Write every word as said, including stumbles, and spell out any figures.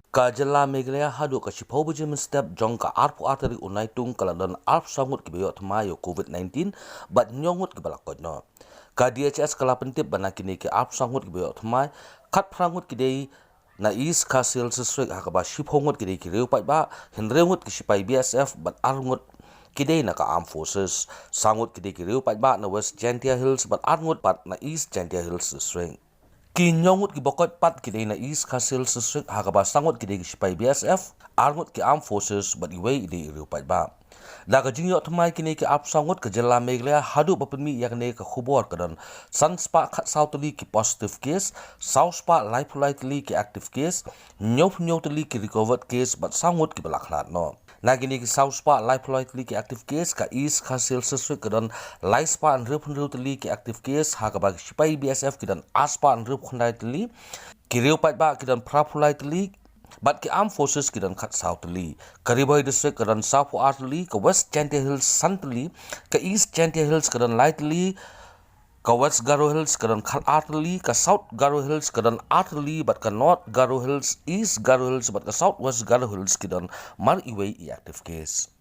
Ka jylla Meghalaya haduh ka shiphew baje mynstep jong ka arphew ar tarik u Naitung ka la don arphew saw ngut kiba ïoh thymmai ïa u COVID nineteen bad hynñiew ngut kiba la koit noh. Ka D H S ka la pyntip ba na kine ki arphew saw ngut kiba ïoh thymmai, khatphra ngut ki dei na East Khasi Hills District ha kaba shiphew ngut ki dei ki riew paidbah, hynriew ngut ki shipai B S F bad ar ngut ki dei na ka Armed Forces. Saw ngut ki dei ki riew paidbah na West Jaintia Hills bad ar ngut pat na East Jaintia Hills District. Ki hynñiew ngut kiba koit pat ki dei na East Khasi Hills District ha kaba saw ngut ki dei ki shipai B S F, ar ngut ki Armed Forces bad iwei i dei i riew paidbah. Da ka jingïoh thymmai kine ki arphew saw ngut, ka jylla Meghalaya haduh ba pynmih ïa kane ka khubor ka don san spah khatsaw tylli ki positive case, saw spah laiphew lai tylli ki active case, hynñiewphew hynñiew tylli ki recovered case bad saw ngut kiba la khlad noh. Na kine ki saw spah laiphew lai tylli ki active case, ka East Khasi Hills District ka don lai spah hynriewphew hynriew tylli ki active case, ha kaba ki shipai B S F ki don ar spah hynriewphew khyndai tylli, ki riew paidbah ki don phraphew lai tylli, bad ki Armed Forces ki don khatsaw tylli. Ka Ri Bhoi District ka don sawphew ar tylli, ka West Jaintia Hills san tylli, ka East Jaintia Hills ka don lai tylli, ka West Garo Hills ka don khatar tylli, ka South Garo Hills ka don ar tylli, bad ka North Garo Hills, East Garo Hills bad ka South West Garo Hills ki don mar iwei i active case.